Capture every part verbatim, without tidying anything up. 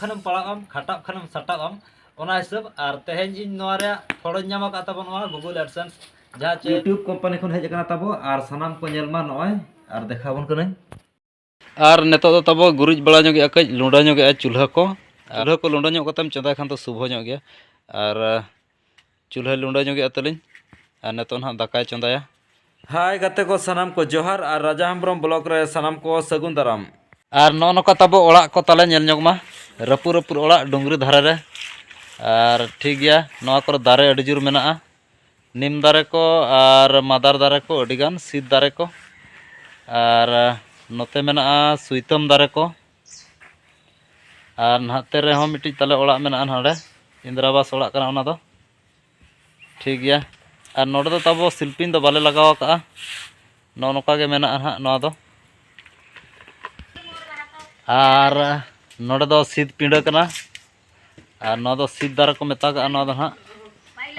ᱠᱷᱟᱱᱮᱢ ᱯᱟᱲᱟᱜ ᱟᱢ, ᱠᱷᱟᱴᱟᱜ ᱠᱷᱟᱱᱮᱢ ᱥᱟᱴᱟᱜ ᱟᱢ, ᱚᱱᱟ ᱦᱤᱥᱟᱹᱵ᱾ ᱟᱨ ᱛᱮᱦᱮᱧ ᱤᱧ ᱱᱚᱣᱟ ᱨᱮᱭᱟᱜ ᱯᱷᱚᱲᱚᱧ ᱧᱟᱢ ᱟᱠᱟᱫ ᱛᱟᱵᱚᱱ ᱱᱚᱣᱟ Google AdSense, ᱡᱟᱦᱟᱸ ᱪᱮ YouTube company ᱠᱷᱚᱱ ᱦᱮᱡ ᱟᱠᱟᱱᱟ ᱛᱟᱵᱚ᱾ ᱟᱨ ᱥᱟᱱᱟᱢ ᱠᱚ ᱧᱮᱞ ᱢᱟ ᱱᱚᱜᱼᱚᱭ, ᱟᱨ ᱫᱮᱠᱷᱟᱣ ᱟᱵᱚᱱ ᱠᱟᱹᱱᱟᱹᱧ᱾ ᱟᱨ ᱱᱤᱛᱚᱜ ᱫᱚ ᱛᱟᱵᱚ ᱜᱩᱨᱤᱡ ᱵᱟᱲᱟ ᱧᱚᱜᱮᱜᱼᱟ, ᱠᱟᱹᱡ ᱞᱩᱸᱰᱟᱹ ᱧᱚᱜᱮᱜᱼᱟ ᱪᱩᱞᱦᱟᱹ ᱠᱚ᱾ ᱟᱨ ᱪᱩᱞᱦᱟᱹ ᱠᱚ ᱞᱩᱸᱰᱟᱹ ᱧᱚᱜ ᱠᱟᱛᱮᱢ ᱪᱚᱸᱫᱟᱭ ᱠᱷᱟᱱ ᱫᱚ ᱥᱩᱵᱷᱚ ᱧᱚᱜ ᱜᱮᱭᱟ᱾ ᱟᱨ, ᱟᱸ, ᱪᱩᱞᱦᱟᱹ ᱞᱩᱸᱰᱟᱹ ᱧᱚᱜᱮᱜᱼᱟ ᱛᱟᱹᱞᱤᱧ᱾ ᱟᱨ ᱱᱤᱛᱚᱜ ᱱᱟᱦᱟᱜ ᱫᱟᱠᱟᱭ ᱪᱚᱸᱫᱟᱭᱟ᱾ ᱦᱟᱭ ᱜᱟᱛᱮ ᱠᱚ ᱥᱟᱱᱟᱢ ᱠᱚ ᱡᱚᱦᱟᱨ, ᱟᱨ ᱨᱟᱡᱟ ᱦᱮᱢᱵᱨᱚᱢ vlog ᱨᱮ ᱥᱟᱱᱟᱢ ᱠᱚ ᱥᱟᱹᱜᱩᱱ ᱫᱟᱨᱟᱢ᱾ ᱟᱨ ᱱᱚᱜᱼᱚ ᱱᱚᱝᱠᱟ ᱛᱟᱵᱚ ᱚᱲᱟᱜ ᱠᱚ ᱛᱟᱞᱮ ᱧᱮᱞ ᱧᱚᱜ ᱢᱟ, ᱨᱟᱹᱯᱩᱫ ᱨᱟᱹᱯᱩᱫ ᱚᱲᱟᱜ ᱰᱩᱝᱨᱤ ᱫᱷᱟᱨᱮ ᱨᱮ᱾ ᱟᱨ ᱴᱷᱤᱠ ᱜᱮᱭᱟ, ᱱᱚᱣᱟ ᱠᱚᱨᱮ ᱫᱟᱨᱮ ᱟᱹᱰᱤ ᱡᱳᱨ ᱢᱮᱱᱟᱜᱼᱟ, ᱱᱤᱢ ᱫᱟᱨᱮ ᱠᱚ ᱟᱨ ᱢᱟᱫᱟᱨ ᱫᱟᱨᱮ ᱠᱚ, ᱟᱹᱰᱤᱜᱟᱱ ᱥᱤᱫ ᱫᱟᱨᱮ ᱠᱚ᱾ ᱟᱨ ᱱᱚᱛᱮ ᱢᱮᱱᱟᱜᱼᱟ ᱥᱩᱭᱛᱟᱹᱢ ᱫᱟᱨᱮ ᱠᱚ᱾ ᱟᱨ ᱱᱟᱦᱟᱜ ᱛᱮ ᱨᱮᱦᱚᱸ ᱢᱤᱫᱴᱤᱡ ᱛᱟᱞᱮ ᱚᱲᱟᱜ ᱢᱮᱱᱟᱜᱼᱟ ᱱᱚᱰᱮ, ᱤᱱᱫᱨᱟᱵᱟᱥ ᱚᱲᱟᱜ ᱠᱟᱱᱟ ᱚᱱᱟ ᱫᱚ᱾ ᱴᱷᱤᱠ ᱜᱮᱭᱟ, ᱟᱨ ᱱᱚᱰᱮ ᱫᱚ ᱛᱟᱵᱚ ᱥᱤᱞᱯᱤᱧ ᱫᱚ ᱵᱟᱞᱮ ᱞᱟᱜᱟᱣ ᱟᱠᱟᱜᱼᱟ, ᱱᱚᱜᱼᱚ ᱱᱚᱝᱠᱟ ᱜᱮ ᱢᱮᱱᱟᱜᱼᱟ ᱱᱟᱦᱟᱜ ᱱᱚᱣᱟ ᱫᱚ᱾ ᱟᱨ ᱱᱚᱰᱮ ᱫᱚ ᱥᱤᱫ ᱯᱤᱸᱰᱟᱹ ᱠᱟᱱᱟ, ᱟᱨ ᱱᱚᱣᱟ ᱫᱚ ᱥᱤᱫ ᱫᱟᱨᱮ ᱠᱚ ᱢᱮᱛᱟᱜᱟᱜᱼᱟ ᱱᱚᱣᱟ ᱫᱚ ᱱᱟᱦᱟᱜ᱾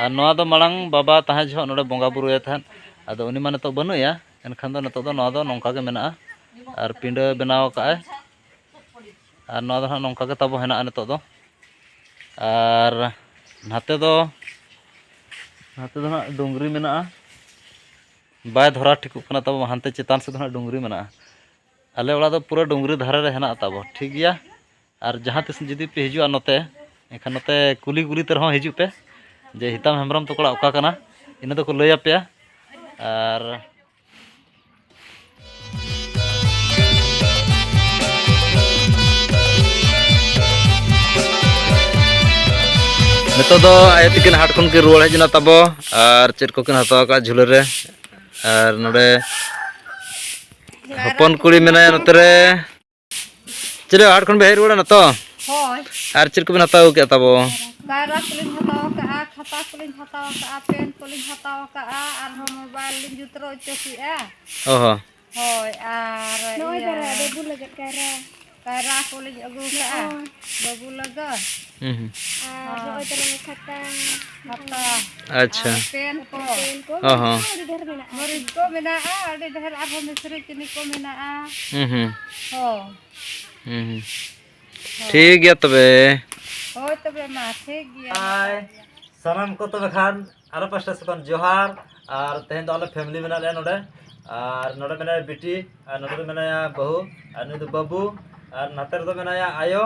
ᱟᱨ ᱱᱚᱣᱟ ᱫᱚ ᱢᱟᱲᱟᱝ ᱵᱟᱵᱟ ᱛᱟᱦᱮᱸ ᱡᱚᱦᱚᱜ ᱱᱚᱰᱮ ᱵᱚᱸᱜᱟ ᱵᱩᱨᱩᱭᱮᱫ ᱛᱟᱦᱮᱸᱫ, ᱟᱫᱚ ᱩᱱᱤ ᱢᱟ ᱱᱤᱛᱚᱜ ᱵᱟᱹᱱᱩᱜ ᱮᱭᱟ, ᱮᱱᱠᱷᱟᱱ ᱫᱚ ᱱᱤᱛᱚᱜ ᱫᱚ ᱱᱚᱣᱟ ᱫᱚ ᱱᱚᱝᱠᱟ ᱜᱮ ᱢᱮᱱᱟᱜᱼᱟ᱾ ᱟᱨ ᱯᱤᱸᱰᱟᱹ ᱵᱮᱱᱟᱣ ᱟᱠᱟᱫᱼᱟᱭ, ᱟᱨ ᱱᱚᱣᱟ ᱫᱚ ᱱᱟᱦᱟᱜ ᱱᱚᱝᱠᱟ ᱜᱮ ᱛᱟᱵᱚ ᱦᱮᱱᱟᱜᱼᱟ ᱱᱤᱛᱚᱜ ᱫᱚ᱾ ᱟᱨ ᱱᱟᱛᱮ ᱫᱚ, ᱱᱟᱛᱮ ᱫᱚ ᱱᱟᱦᱟᱜ ᱰᱩᱝᱨᱤ ᱢᱮᱱᱟᱜᱼᱟ, ᱵᱟᱭ ᱫᱷᱚᱨᱟ ᱴᱷᱤᱠᱚᱜ ᱠᱟᱱᱟ ᱛᱟᱵᱚ, ᱦᱟᱱᱛᱮ ᱪᱮᱛᱟᱱ ᱥᱮᱫ ᱫᱚ ᱱᱟᱦᱟᱜ ᱰᱩᱝᱨᱤ ᱢᱮᱱᱟᱜᱼᱟ᱾ ᱟᱞᱮ ᱚᱲᱟᱜ ᱫᱚ ᱯᱩᱨᱟᱹ ᱰᱩᱝᱨᱤ ᱫᱷᱟᱨᱮ ᱨᱮ ᱦᱮᱱᱟᱜ ᱛᱟᱵᱚ, ᱴᱷᱤᱠ ᱜᱮᱭᱟ᱾ ᱟᱨ ᱡᱟᱦᱟᱸ ᱛᱤᱥ ᱡᱩᱫᱤ ᱯᱮ ᱦᱤᱡᱩᱜᱼᱟ ᱱᱚᱛᱮ, ᱮᱱᱠᱷᱟᱱ ᱱᱚᱛᱮ ᱠᱩᱞᱤ ᱠᱩᱞᱤ ᱛᱮ ᱨᱮᱦᱚᱸ ᱦᱤᱡᱩᱜ ᱯᱮ ᱡᱮ ᱦᱤᱛᱟᱢ ᱦᱮᱢᱵᱨᱚᱢ ᱛᱟᱠᱚ ᱚᱲᱟᱜ ᱚᱠᱟ ᱠᱟᱱᱟ, ᱤᱱᱟᱹ ᱫᱚᱠᱚ ᱞᱟᱹᱭ ᱟᱯᱮᱭᱟ᱾ ᱟᱨ ᱱᱤᱛᱚᱜ ᱫᱚ ᱟᱭᱳ ᱛᱤᱠᱤᱱ ᱦᱟᱴ ᱠᱷᱚᱱ ᱠᱤᱱ ᱨᱩᱣᱟᱹᱲ ᱦᱮᱡ ᱮᱱᱟ ᱛᱟᱵᱚ, ᱟᱨ ᱪᱮᱫ ᱠᱚᱠᱤᱱ ᱦᱟᱛᱟᱣ ᱟᱠᱟᱫᱼᱟ ᱡᱷᱩᱞᱟᱹ ᱨᱮ᱾ ᱟᱨ ᱱᱚᱰᱮ ᱦᱚᱯᱚᱱ ᱠᱩᱲᱤ ᱢᱮᱱᱟᱭᱟ ᱱᱚᱛᱮ ᱨᱮ᱾ ᱪᱮᱞᱮ ᱦᱟᱴ ᱠᱷᱚᱱ ᱯᱮ ᱦᱮᱡ ᱨᱩᱣᱟᱹᱲ ᱮᱱᱟ ᱛᱚ? ᱦᱳᱭ᱾ ᱟᱨ ᱪᱮᱫ ᱠᱚᱵᱮᱱ ᱦᱟᱛᱟᱣ ᱟᱹᱜᱩ ᱠᱮᱫᱼᱟ ᱛᱟᱵᱚ? ᱠᱟᱭᱨᱟ ᱠᱚᱞᱤᱧ ᱦᱟᱛᱟᱣ ᱟᱠᱟᱫᱼᱟ, ᱠᱷᱟᱛᱟ ᱠᱚᱞᱤᱧ ᱦᱟᱛᱟᱣ ᱟᱠᱟᱫᱼᱟ, ᱯᱮᱱ ᱠᱚᱞᱤᱧ ᱦᱟᱛᱟᱣ ᱟᱠᱟᱫᱼᱟ, ᱟᱨᱦᱚᱸ ᱢᱳᱵᱟᱭᱤᱞ ᱞᱤᱧ ᱡᱩᱛᱨᱟᱹᱣ ᱦᱚᱪᱚ ᱠᱮᱫᱼᱟ᱾ ᱚ ᱦᱚᱸ᱾ ᱦᱳᱭ, ᱟᱨ ᱱᱚᱜᱼᱚᱭ ᱤᱭᱟᱹ, ᱠᱟᱭᱨᱟ, ᱵᱟᱹᱵᱩ ᱞᱟᱹᱜᱤᱫ ᱠᱟᱭᱨᱟ᱾ ᱠᱟᱭᱨᱟ ᱠᱚᱞᱤᱧ ᱟᱹᱜᱩ ᱠᱟᱜᱼᱟ, ᱱᱚᱜᱼᱚᱭ᱾ ᱵᱟᱹᱵᱩ ᱞᱟᱹᱜᱤᱫ᱾ ᱦᱩᱸ, ᱦᱩᱸ᱾ ᱟᱨ ᱱᱚᱜᱼᱚᱭ ᱛᱟᱞᱟᱝ ᱠᱷᱟᱛᱟ᱾ ᱠᱷᱟᱛᱟ᱾ ᱟᱪᱪᱷᱟ᱾ ᱟᱨ ᱯᱮᱱ ᱠᱚ᱾ ᱯᱮᱱ ᱠᱚ, ᱚ ᱦᱚᱸ᱾ ᱢᱟᱹᱨᱤᱪ ᱠᱚ ᱟᱹᱰᱤ ᱰᱷᱮᱨ ᱢᱮᱱᱟᱜᱼᱟ᱾ ᱢᱟᱹᱨᱤᱪ ᱠᱚ ᱢᱮᱱᱟᱜᱼᱟ, ᱟᱹᱰᱤ ᱰᱷᱮᱨ ᱟᱨᱦᱚᱸ ᱢᱤᱥᱨᱤ ᱪᱤᱱᱤ ᱠᱚ ᱢᱮᱱᱟᱜᱼᱟ᱾ ᱦᱩᱸ, ᱦᱩᱸ᱾ ᱦᱳᱭ᱾ ᱦᱩᱸ, ᱦᱩᱸ᱾ ᱴᱷᱤᱠ ᱜᱮᱭᱟ ᱛᱚᱵᱮ᱾ ᱦᱳᱭ ᱛᱚᱵᱮ ᱢᱟ, ᱴᱷᱤᱠ ᱜᱮᱭᱟ᱾ ᱦᱟᱭ᱾ ᱥᱟᱱᱟᱢ ᱠᱚ ᱛᱚᱵᱮ ᱠᱷᱟᱱ ᱟᱞᱮ ᱯᱟᱥᱴᱟ ᱥᱮᱫ ᱠᱷᱚᱱ ᱡᱚᱦᱟᱨ᱾ ᱟᱨ ᱛᱮᱦᱮᱧ ᱫᱚ ᱟᱞᱮ ᱯᱷᱮᱢᱤᱞᱤ ᱢᱮᱱᱟᱜ ᱞᱮᱭᱟ ᱱᱚᱰᱮ᱾ ᱟᱨ ᱱᱚᱰᱮ ᱢᱮᱱᱟᱭᱟ ᱵᱤᱴᱤ, ᱟᱨ ᱱᱚᱰᱮ ᱫᱚ ᱢᱮᱱᱟᱭᱟ ᱵᱟᱹᱦᱩ, ᱟᱨ ᱱᱩᱭ ᱫᱚ ᱵᱟᱹᱵᱩ, ᱟᱨ ᱱᱟᱛᱮ ᱨᱮᱫᱚ ᱢᱮᱱᱟᱭᱟ ᱟᱭᱳ᱾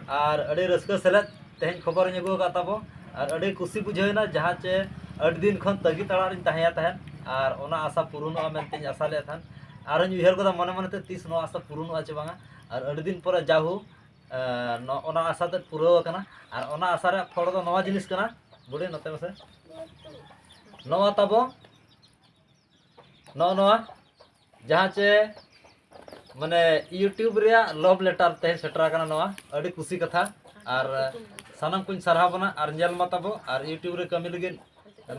ᱟᱨ ᱟᱹᱰᱤ ᱨᱟᱹᱥᱠᱟᱹ ᱥᱮᱞᱮᱫ ᱛᱮᱦᱮᱧ ᱠᱷᱚᱵᱚᱨᱤᱧ ᱟᱹᱜᱩ ᱟᱠᱟᱫ ᱛᱟᱵᱚ᱾ ᱟᱨ ᱟᱹᱰᱤ ᱠᱩᱥᱤ ᱵᱩᱡᱷᱟᱹᱣ ᱮᱱᱟ, ᱡᱟᱦᱟᱸ ᱪᱮ ᱟᱹᱰᱤ ᱫᱤᱱ ᱠᱷᱚᱱ ᱛᱟᱺᱜᱤ ᱛᱟᱲᱟᱜ ᱨᱤᱧ ᱛᱟᱦᱮᱸᱭᱟ ᱛᱟᱦᱮᱸᱫ᱾ ᱟᱨ ᱚᱱᱟ ᱟᱥᱟ ᱯᱩᱨᱩᱱᱚᱜᱼᱟ ᱢᱮᱱᱛᱮᱧ ᱟᱥᱟ ᱞᱮᱫ ᱛᱟᱦᱮᱸᱫ᱾ ᱟᱨᱦᱚᱸᱧ ᱩᱭᱦᱟᱹᱨ ᱜᱚᱫᱟ ᱢᱚᱱᱮ ᱢᱚᱱᱮᱛᱮ, ᱛᱤᱥ ᱱᱚᱣᱟ ᱟᱥᱟ ᱯᱩᱨᱩᱱᱚᱜᱼᱟ ᱪᱮ ᱵᱟᱝᱟ᱾ ᱟᱨ ᱟᱹᱰᱤ ᱫᱤᱱ ᱯᱚᱨᱮ ᱡᱟᱦᱳ ᱮ, ᱱᱚ-, ᱚᱱᱟ ᱟᱥᱟ ᱛᱮᱫ ᱯᱩᱨᱟᱹᱣ ᱟᱠᱟᱱᱟ᱾ ᱟᱨ ᱚᱱᱟ ᱟᱥᱟ ᱨᱮᱭᱟᱜ ᱯᱷᱚᱞ ᱫᱚ ᱱᱚᱣᱟ ᱡᱤᱱᱤᱥ ᱠᱟᱱᱟ, ᱵᱩᱰᱤ, ᱱᱚᱛᱮ ᱢᱮᱥᱮ᱾ ᱱᱚᱣᱟ ᱛᱟᱵᱚ, ᱱᱚᱜᱼᱚ ᱱᱚᱣᱟ, ᱡᱟᱦᱟᱸ ᱪᱮ, ᱢᱟᱱᱮ, YouTube ᱨᱮᱭᱟᱜ love letter ᱛᱮᱦᱮᱧ ᱥᱮᱴᱮᱨ ᱟᱠᱟᱱᱟ ᱱᱚᱣᱟ᱾ ᱟᱹᱰᱤ ᱠᱩᱥᱤ ᱠᱟᱛᱷᱟ᱾ ᱟᱨ ᱥᱟᱱᱟᱢ ᱠᱚᱧ ᱥᱟᱨᱦᱟᱣ ᱵᱚᱱᱟ᱾ ᱟᱨ ᱧᱮᱞ ᱢᱟ ᱛᱟᱵᱚ, ᱟᱨ YouTube ᱨᱮ ᱠᱟᱹᱢᱤ ᱞᱟᱹᱜᱤᱫ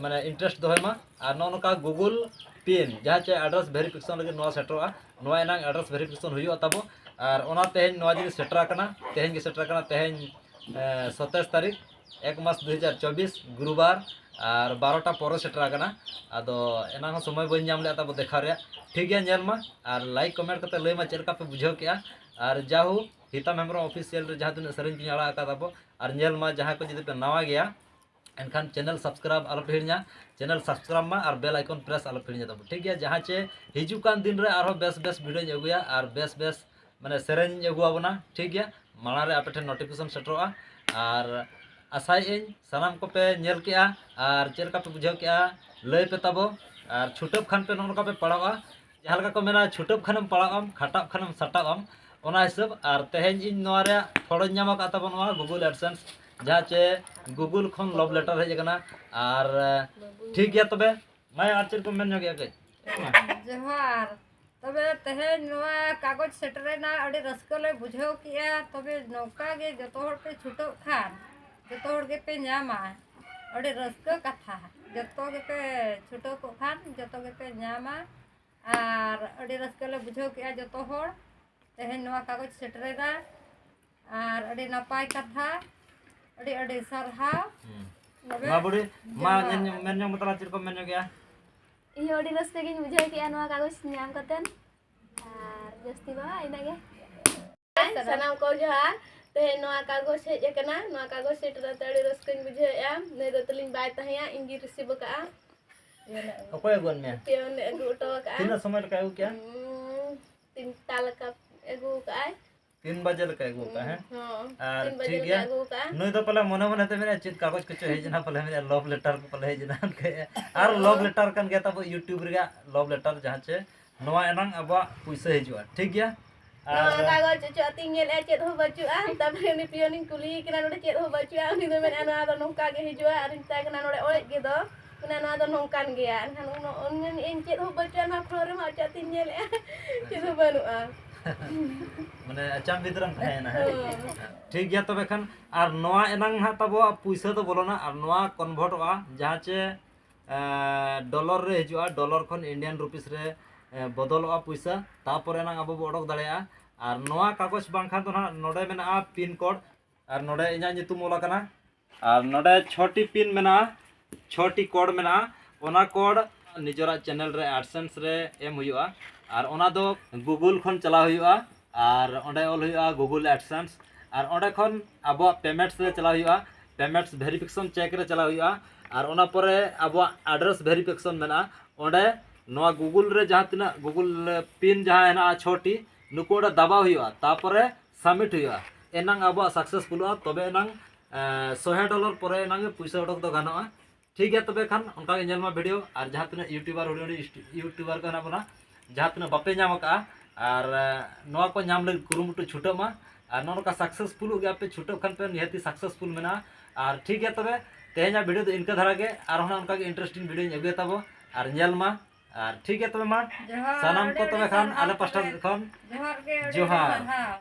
ᱢᱟᱱᱮ interest ᱫᱚᱦᱚᱭ ᱢᱟ᱾ ᱟᱨ ᱱᱚᱜᱼᱚ ᱱᱚᱝᱠᱟ Google PIN, ᱡᱟᱦᱟᱸ ᱪᱮ address verification ᱞᱟᱹᱜᱤᱫ ᱱᱚᱣᱟ ᱥᱮᱴᱮᱨᱚᱜᱼᱟ, ᱱᱚᱣᱟ ᱮᱱᱟᱝ address verification ᱦᱩᱭᱩᱜᱼᱟ ᱛᱟᱵᱚ᱾ ᱟᱨ ᱚᱱᱟ ᱛᱮᱦᱮᱧ ᱱᱚᱣᱟ ᱡᱤᱱᱤᱥ ᱥᱮᱴᱮᱨ ᱟᱠᱟᱱᱟ, ᱛᱮᱦᱮᱧ ᱜᱮ ᱥᱮᱴᱮᱨ ᱟᱠᱟᱱᱟ, ᱛᱮᱦᱮᱧ, ᱮ, ᱥᱟᱛᱟᱭᱤᱥ ᱛᱟᱹᱨᱤᱠᱷ, ᱮᱠ ᱢᱟᱥ ᱫᱩ ᱦᱟᱡᱟᱨ ᱪᱚᱵᱵᱤᱥ, ᱜᱩᱨᱩᱵᱟᱨ, ᱟᱨ ᱵᱟᱨᱚᱴᱟ ᱯᱚᱨᱮ ᱥᱮᱴᱮᱨ ᱟᱠᱟᱱᱟ᱾ ᱟᱫᱚ ᱮᱱᱟᱝ ᱦᱚᱸ ᱥᱚᱢᱚᱭ ᱵᱟᱹᱧ ᱧᱟᱢ ᱞᱮᱫᱼᱟ ᱛᱟᱵᱚ ᱫᱮᱠᱷᱟᱣ ᱨᱮᱭᱟᱜ᱾ ᱴᱷᱤᱠ ᱜᱮᱭᱟ, ᱧᱮᱞ ᱢᱟ ᱟᱨ like comment ᱠᱟᱛᱮ ᱞᱟᱹᱭ ᱢᱟ ᱪᱮᱫ ᱞᱮᱠᱟ ᱯᱮ ᱵᱩᱡᱷᱟᱹᱣ ᱠᱮᱜᱼᱟ᱾ ᱟᱨ ᱡᱟᱦᱳ, ᱦᱤᱛᱟᱢ ᱦᱮᱢᱵᱨᱚᱢ official ᱨᱮ ᱡᱟᱦᱟᱸ ᱛᱤᱱᱟᱹᱜ ᱥᱮᱨᱮᱧ ᱠᱚᱧ ᱟᱲᱟᱜ ᱟᱠᱟᱫ ᱛᱟᱵᱚ, ᱟᱨ ᱧᱮᱞ ᱢᱟ ᱡᱟᱦᱟᱸᱭ ᱠᱚ ᱡᱩᱫᱤ ᱯᱮ ᱱᱟᱣᱟ ᱜᱮᱭᱟ, ᱮᱱᱠᱷᱟᱱ channel subscribe ᱟᱞᱚ ᱯᱮ ᱦᱤᱲᱤᱧᱟ, channel subscribe ᱢᱟ ᱟᱨ bell icon press ᱟᱞᱚ ᱯᱮ ᱦᱤᱲᱤᱧᱟ ᱛᱟᱵᱚ, ᱴᱷᱤᱠ ᱜᱮᱭᱟ? ᱡᱟᱦᱟᱸ ᱪᱮ ᱦᱤᱡᱩᱜ ᱠᱟᱱ ᱫᱤᱱ ᱨᱮ ᱟᱨᱦᱚᱸ ᱵᱮᱥ ᱵᱮᱥ video ᱧ ᱟᱹᱜᱩᱭᱟ ᱟᱨ ᱵᱮᱥ ᱵᱮᱥ ᱢᱟᱱᱮ ᱥᱮᱨᱮᱧ ᱤᱧ ᱟᱹᱜᱩ ᱟᱵᱚᱱᱟ, ᱴᱷᱤᱠ ᱜᱮᱭᱟ? ᱢᱟᱲᱟᱝ ᱨᱮ ᱟᱯᱮ ᱴᱷᱮᱱ notification ᱥᱮᱴᱮᱨᱚᱜᱼᱟ᱾ ᱟᱨ ᱟᱥᱟᱭᱮᱫ ᱟᱹᱧ ᱥᱟᱱᱟᱢ ᱠᱚᱯᱮ ᱧᱮᱞ ᱠᱮᱜᱼᱟ ᱟᱨ ᱪᱮᱫ ᱞᱮᱠᱟ ᱯᱮ ᱵᱩᱡᱷᱟᱹᱣ ᱠᱮᱜᱼᱟ ᱞᱟᱹᱭ ᱯᱮ ᱛᱟᱵᱚ᱾ ᱟᱨ ᱪᱷᱩᱴᱟᱹᱣ ᱠᱷᱟᱱ ᱯᱮ ᱱᱚᱜᱼᱚ ᱱᱚᱝᱠᱟ ᱯᱮ ᱯᱟᱲᱟᱜᱼᱟ, ᱡᱟᱦᱟᱸ ᱞᱮᱠᱟ ᱠᱚ ᱢᱮᱱᱟ, ᱪᱷᱩᱴᱟᱹᱣ ᱠᱷᱟᱱᱮᱢ ᱯᱟᱲᱟᱜ ᱟᱢ, ᱠᱷᱟᱴᱟᱜ ᱠᱷᱟᱱᱮᱢ ᱥᱟᱴᱟᱜ ᱟᱢ, ᱚᱱᱟ ᱦᱤᱥᱟᱹᱵ᱾ ᱟᱨ ᱛᱮᱦᱮᱧ ᱤᱧ ᱱᱚᱣᱟ ᱨᱮᱭᱟᱜ ᱯᱷᱚᱲᱚᱧ ᱧᱟᱢ ᱟᱠᱟᱫ ᱛᱟᱵᱚᱱ ᱱᱚᱣᱟ Google AdSense, ᱡᱟᱦᱟᱸ ᱪᱮ Google ᱠᱷᱚᱱ love letter ᱦᱮᱡ ᱟᱠᱟᱱᱟ᱾ ᱟᱨ, ᱮ, ᱴᱷᱤᱠ ᱜᱮᱭᱟ ᱛᱚᱵᱮ, ᱢᱟᱭᱟ, ᱟᱨ ᱪᱮᱫ ᱠᱚᱢ ᱢᱮᱱ ᱧᱚᱜᱮᱜᱼᱟ ᱠᱟᱹᱡ? ᱡᱚᱦᱟᱨ᱾ ᱛᱚᱵᱮ ᱛᱮᱦᱮᱧ ᱱᱚᱣᱟ ᱠᱟᱜᱚᱡᱽ ᱥᱮᱴᱮᱨᱮᱱᱟ, ᱟᱹᱰᱤ ᱨᱟᱹᱥᱠᱟᱹ ᱞᱮ ᱵᱩᱡᱷᱟᱹᱣ ᱠᱮᱜᱼᱟ᱾ ᱛᱚᱵᱮ ᱱᱚᱝᱠᱟ ᱜᱮ ᱡᱚᱛᱚ ᱦᱚᱲ ᱯᱮ ᱪᱷᱩᱴᱟᱹᱜ ᱠᱷᱟᱱ, ᱡᱚᱛᱚ ᱦᱚᱲ ᱜᱮᱯᱮ ᱧᱟᱢᱟ᱾ ᱟᱹᱰᱤ ᱨᱟᱹᱥᱠᱟᱹ ᱠᱟᱛᱷᱟ, ᱡᱚᱛᱚ ᱜᱮᱯᱮ ᱪᱷᱩᱴᱟᱹᱣ ᱠᱚᱜ ᱠᱷᱟᱱ ᱡᱚᱛᱚ ᱜᱮᱯᱮ ᱧᱟᱢᱟ᱾ ᱟᱨ ᱟᱹᱰᱤ ᱨᱟᱹᱥᱠᱟᱹ ᱞᱮ ᱵᱩᱡᱷᱟᱹᱣ ᱠᱮᱜᱼᱟ ᱡᱚᱛᱚ ᱦᱚᱲ ᱛᱮᱦᱮᱧ ᱱᱚᱣᱟ ᱠᱟᱜᱚᱡᱽ ᱥᱮᱴᱮᱨᱮᱱᱟ᱾ ᱟᱨ ᱟᱹᱰᱤ ᱱᱟᱯᱟᱭ ᱠᱟᱛᱷᱟ, ᱟᱹᱰᱤ ᱟᱹᱰᱤ ᱥᱟᱨᱦᱟᱣ᱾ ᱦᱩᱸ᱾ ᱛᱚᱵᱮ ᱢᱟ ᱵᱩᱰᱤ, ᱢᱟ ᱡᱚᱦᱟᱨ᱾ ᱢᱮᱱ ᱧᱚᱜ, ᱢᱮᱱ ᱧᱚᱜ ᱢᱮ ᱛᱟᱞᱟᱝ, ᱪᱮᱫ ᱠᱚᱢ ᱢᱮᱱ ᱧᱚᱜᱮᱜᱼᱟ? ᱤᱧ ᱦᱚᱸ ᱟᱹᱰᱤ ᱨᱟᱹᱥᱠᱟᱹ ᱜᱤᱧ ᱵᱩᱡᱷᱟᱹᱣ ᱠᱮᱜᱼᱟ ᱱᱚᱣᱟ ᱠᱟᱜᱚᱡᱽ ᱧᱟᱢ ᱠᱟᱛᱮᱱ᱾ ᱟᱨ ᱡᱟᱹᱥᱛᱤ ᱫᱚ ᱵᱟᱝ, ᱤᱱᱟᱹᱜ ᱜᱮ᱾ ᱥᱟᱱᱟᱢ ᱠᱚ ᱡᱚᱦᱟᱨ᱾ ᱛᱮᱦᱮᱧ ᱱᱚᱣᱟ ᱠᱟᱜᱚᱡᱽ ᱦᱮᱡ ᱟᱠᱟᱱᱟ, ᱱᱚᱣᱟ ᱠᱟᱜᱚᱡᱽ ᱥᱮᱴᱮᱨ ᱛᱮ ᱟᱹᱰᱤ ᱨᱟᱹᱥᱠᱟᱹᱧ ᱵᱩᱡᱷᱟᱹᱣᱮᱫᱼᱟ᱾ ᱱᱩᱭ ᱫᱚ ᱛᱟᱹᱞᱤᱧ ᱵᱟᱭ ᱛᱟᱦᱮᱸᱭᱟ, ᱤᱧ ᱜᱮ ᱨᱤᱥᱤᱵᱷ ᱟᱠᱟᱫᱼᱟ᱾ ᱚᱠᱚᱭ ᱟᱹᱜᱩᱣᱟᱫ ᱢᱮᱭᱟ? ᱯᱤᱭᱚᱱ ᱮ ᱟᱹᱜᱩ ᱦᱚᱴᱚ ᱟᱠᱟᱫᱼᱟ᱾ ᱛᱤᱱᱟᱹᱜ ᱥᱚᱢᱚᱭ ᱞᱮᱠᱟ ᱟᱹᱜᱩ ᱠᱮᱜᱼᱟ? ᱛᱤᱱᱴᱟ ᱞᱮᱠᱟ ᱟᱹᱜᱩ ᱟᱠᱟᱫᱼᱟᱭ᱾ ᱛᱤᱱ ᱵᱟᱡᱮ ᱞᱮᱠᱟ ᱟᱹᱜᱩ ᱟᱠᱟᱫᱼᱟ, ᱦᱮᱸ? ᱦᱚᱸ, ᱟᱨ ᱛᱤᱱ ᱵᱟᱡᱮ ᱴᱷᱤᱠ ᱞᱮᱠᱟ ᱜᱮᱭᱟ᱾ ᱟᱹᱜᱩ ᱟᱠᱟᱫᱼᱟ᱾ ᱱᱩᱭ ᱫᱚ ᱯᱟᱞᱮ ᱢᱚᱱᱮ ᱢᱚᱱᱮ ᱛᱮ ᱢᱮᱱᱟ, ᱪᱮᱫ ᱠᱟᱜᱚᱡᱽ ᱠᱚᱪᱚ ᱦᱮᱡ ᱮᱱᱟ, ᱯᱟᱞᱮ ᱢᱮᱱᱟ love letter ᱠᱚ ᱯᱟᱞᱮ ᱦᱮᱡ ᱮᱱᱟ᱾ ᱟᱨ love letter ᱠᱟᱱ ᱜᱮᱭᱟ ᱛᱟᱵᱚ YouTube ᱨᱮᱭᱟᱜ love letter, ᱡᱟᱦᱟᱸ ᱪᱮ ᱱᱚᱣᱟ ᱮᱱᱟᱝ ᱟᱵᱚᱣᱟᱜ ᱯᱩᱭᱥᱟᱹ ᱦᱤᱡᱩᱜᱼᱟ, ᱴᱷᱤᱠ ᱜᱮᱭᱟ? ᱟᱨ ᱱᱚᱣᱟ ᱠᱟᱜᱚᱡᱽ ᱚᱪᱚᱜ ᱟᱹᱛᱤᱧ ᱧᱮᱞᱮᱫᱼᱟ, ᱪᱮᱫ ᱦᱚᱸ ᱵᱟᱹᱪᱩᱜᱼᱟ᱾ ᱛᱟᱨᱯᱚᱨᱮ ᱩᱱᱤ ᱯᱤᱭᱚᱱᱤᱧ ᱠᱩᱞᱤᱭᱮ ᱠᱟᱱᱟ, ᱱᱚᱰᱮ ᱪᱮᱫ ᱦᱚᱸ ᱵᱟᱹᱪᱩᱜᱼᱟ᱾ ᱩᱱᱤ ᱫᱚ ᱢᱮᱱᱮᱫᱼᱟ, ᱱᱚᱣᱟ ᱫᱚ ᱱᱚᱝᱠᱟ ᱜᱮ ᱦᱤᱡᱩᱜᱼᱟ᱾ ᱟᱨᱤᱧ ᱢᱮᱛᱟᱭ ᱠᱟᱱᱟ, ᱱᱚᱰᱮ ᱚᱲᱮᱡ ᱜᱮ ᱫᱚ᱾ ᱢᱮᱱᱟ, ᱱᱚᱣᱟ ᱫᱚ ᱱᱚᱝᱠᱟᱱ ᱜᱮᱭᱟ᱾ ᱮᱱᱠᱷᱟᱱ ᱩᱱ ᱩᱱ ᱢᱮᱱᱮᱫᱼᱟᱹᱧ, ᱪᱮᱫ ᱦᱚᱸ ᱵᱟᱹᱪᱩᱜᱼᱟ, ᱱᱚᱣᱟ ᱠᱷᱚᱲ ᱨᱮᱢᱟ ᱚᱪᱚᱜ ᱟᱹᱛᱤᱧ ᱧᱮᱞᱮᱫᱼᱟ, ᱪᱮᱫ ᱦᱚᱸ ᱵᱟᱹᱱᱩᱜᱼᱟ᱾ ᱢᱟᱱᱮ ᱟᱪᱟᱢᱵᱤᱫ ᱨᱮᱢ ᱛᱟᱦᱮᱸᱭᱮᱱᱟ, ᱦᱮᱸ? ᱦᱚᱸ᱾ ᱴᱷᱤᱠ ᱜᱮᱭᱟ, ᱛᱚᱵᱮ ᱠᱷᱟᱱ ᱟᱨ ᱱᱚᱣᱟ ᱮᱱᱟᱝ ᱱᱟᱦᱟᱜ ᱛᱟᱵᱚᱣᱟᱜ ᱯᱩᱭᱥᱟᱹ ᱫᱚ ᱵᱚᱞᱚᱱᱟ ᱟᱨ ᱱᱚᱣᱟ ᱠᱚᱱᱵᱷᱟᱨᱴᱚᱜᱼᱟ ᱡᱟᱦᱟᱸ ᱪᱮ ᱰᱚᱞᱟᱨ ᱨᱮ ᱦᱤᱡᱩᱜᱼᱟ, ᱰᱚᱞᱟᱨ ᱠᱷᱚᱱ ᱤᱱᱰᱤᱭᱟᱱ ᱨᱩᱯᱤᱥ ᱨᱮ ᱮ, ᱵᱚᱫᱚᱞᱚᱜᱼᱟ ᱯᱩᱭᱥᱟᱹ, ᱛᱟᱯᱚᱨᱮ ᱮᱱᱟᱝ ᱟᱵᱚ ᱵᱚ ᱚᱰᱚᱠ ᱫᱟᱲᱮᱭᱟᱜᱼᱟ᱾ ᱟᱨ ᱱᱚᱣᱟ ᱠᱟᱜᱚᱡᱽ ᱵᱟᱝᱠᱷᱟᱱ ᱫᱚ ᱱᱟᱦᱟᱜ ᱱᱚᱰᱮ ᱢᱮᱱᱟᱜᱼᱟ ᱯᱤᱱ ᱠᱳᱰ, ᱟᱨ ᱱᱚᱰᱮ ᱤᱧᱟᱹᱜ ᱧᱩᱛᱩᱢ ᱚᱞ ᱟᱠᱟᱱᱟ, ᱟᱨ ᱱᱚᱰᱮ ᱪᱷᱚᱴᱤ ᱯᱤᱱ ᱢᱮᱱᱟᱜᱼᱟ, ᱪᱷᱚᱴᱤ ᱠᱳᱰ ᱢᱮᱱᱟᱜᱼᱟ᱾ ᱚᱱᱟ ᱠᱳᱰ ᱱᱤᱡᱮᱨᱟᱜ ᱪᱮᱱᱮᱞ ᱨᱮ ᱮᱰᱥᱮᱱᱥ ᱨᱮ ᱮᱢ ᱦᱩᱭᱩᱜᱼᱟ, ᱟᱨ ᱚᱱᱟ ᱫᱚ ᱜᱩᱜᱩᱞ ᱠᱷᱚᱱ ᱪᱟᱞᱟᱣ ᱦᱩᱭᱩᱜᱼᱟ, ᱟᱨ ᱚᱸᱰᱮ ᱚᱞ ᱦᱩᱭᱩᱜᱼᱟ ᱜᱩᱜᱩᱞ ᱮᱰᱥᱮᱱᱥ, ᱟᱨ ᱚᱸᱰᱮ ᱠᱷᱚᱱ ᱟᱵᱚᱣᱟᱜ ᱯᱮᱢᱮᱱᱴᱥ ᱨᱮ ᱪᱟᱞᱟᱣ ᱦᱩᱭᱩᱜᱼᱟ, ᱯᱮᱢᱮᱱᱴᱥ ᱵᱷᱮᱨᱤᱯᱷᱤᱠᱮᱥᱚᱱ ᱪᱮᱠ ᱨᱮ ᱪᱟᱞᱟᱣ ᱦᱩᱭᱩᱜᱼᱟ, ᱟᱨ ᱚᱱᱟ ᱯᱚᱨᱮ ᱟᱵᱚᱣᱟᱜ ᱟᱰᱨᱮᱥ ᱵᱷᱮᱨᱤᱯᱷᱤᱠᱮᱥᱚᱱ ᱢᱮᱱᱟᱜᱼᱟ᱾ ᱚᱸᱰᱮ ᱱᱚᱣᱟ ᱜᱩᱜᱩᱞ ᱨᱮ ᱡᱟᱦᱟᱸ ᱛᱤᱱᱟᱹᱜ ᱜᱩᱜᱩᱞ ᱯᱤᱱ ᱡᱟᱦᱟᱸ ᱦᱮᱱᱟᱜᱼᱟ ᱪᱷᱚᱴᱤ, ᱱᱩᱠᱩ ᱚᱸᱰᱮ ᱫᱟᱵᱟᱣ ᱦᱩᱭᱩᱜᱼᱟ, ᱛᱟᱯᱚᱨᱮ ᱥᱟᱵᱢᱤᱴ ᱦᱩᱭᱩᱜᱼᱟ, ᱮᱱᱟᱝ ᱟᱵᱚᱣᱟᱜ ᱥᱟᱠᱥᱮᱥᱯᱷᱩᱞᱚᱜᱼᱟ, ᱛᱚᱵᱮ ᱮᱱᱟᱝ ᱮ, ᱥᱚᱦᱮ ᱰᱚᱞᱟᱨ ᱯᱚᱨᱮ ᱮᱱᱟᱝ ᱜᱮ ᱯᱩᱭᱥᱟᱹ ᱚᱰᱚᱠ ᱫᱚ ᱜᱟᱱᱚᱜᱼᱟ᱾ ᱴᱷᱤᱠ ᱜᱮᱭᱟ, ᱛᱚᱵᱮ ᱠᱷᱟᱱ ᱚᱱᱠᱟ ᱜᱮ ᱧᱮᱞ ᱢᱟ ᱵᱷᱤᱰᱤᱭᱳ, ᱟᱨ ᱡᱟᱦᱟᱸ ᱛᱤᱱᱟᱹᱜ ᱤᱭᱩᱴᱩᱵᱟᱨ ᱦᱩᱰᱤᱧ ᱦᱩᱰᱤᱧ ᱤᱭᱩᱴᱩᱵᱟᱨ ᱠᱚ ᱦᱮᱱᱟᱜ ᱵᱚᱱᱟ, ᱡᱟᱦᱟᱸ ᱛᱤᱱᱟᱹᱜ ᱵᱟᱯᱮ ᱧᱟᱢ ᱟᱠᱟᱫᱼᱟ, ᱟᱨ ᱮ, ᱱᱚᱣᱟ ᱠᱚ ᱧᱟᱢ ᱞᱟᱹᱜᱤᱫ ᱠᱩᱨᱩᱢᱩᱴᱩ ᱪᱷᱩᱴᱟᱹᱜ ᱢᱟ, ᱟᱨ ᱱᱚᱜᱼᱚ ᱱᱚᱝᱠᱟ ᱥᱟᱠᱥᱮᱥᱯᱷᱩᱞᱚᱜ ᱜᱮᱭᱟ ᱯᱮ, ᱪᱷᱩᱴᱟᱹᱜ ᱠᱷᱟᱱ ᱯᱮ ᱱᱤᱦᱟᱹᱛᱤ ᱥᱟᱠᱥᱮᱥᱯᱷᱩᱞ ᱢᱮᱱᱟᱜᱼᱟ᱾ ᱟᱨ ᱴᱷᱤᱠ ᱜᱮᱭᱟ, ᱛᱚᱵᱮ ᱛᱮᱦᱮᱧᱟᱜ ᱵᱷᱤᱰᱤᱭᱳ ᱫᱚ ᱤᱱᱠᱟᱹ ᱫᱷᱟᱨᱟ ᱜᱮ, ᱟᱨᱦᱚᱸ ᱚᱱᱠᱟ ᱜᱮ ᱤᱱᱴᱟᱨᱮᱥᱴᱤᱝ ᱵᱷᱤᱰᱤᱭᱳᱧ ᱟᱹᱜᱩᱭᱟ ᱛᱟᱵᱚ, ᱟᱨ ᱧᱮᱞ ᱢᱟ᱾ ᱟᱨ ᱴᱷᱤᱠ ᱜᱮᱭᱟ, ᱛᱚᱵᱮ ᱢᱟ ᱡᱚᱦᱟᱨ, ᱥᱟᱱᱟᱢ ᱠᱚ ᱟᱹᱰᱤ ᱛᱚᱵᱮ ᱟᱹᱰᱤ ᱠᱷᱟᱱ ᱥᱟᱨᱦᱟᱣ ᱟᱞᱮ ᱯᱟᱥᱴᱟ ᱛᱚᱵᱮ᱾ ᱥᱮᱫ ᱠᱷᱚᱱ ᱡᱚᱦᱟᱨ ᱜᱮ, ᱟᱹᱰᱤ ᱡᱚᱦᱟᱨ᱾ ᱥᱟᱨᱦᱟᱣ᱾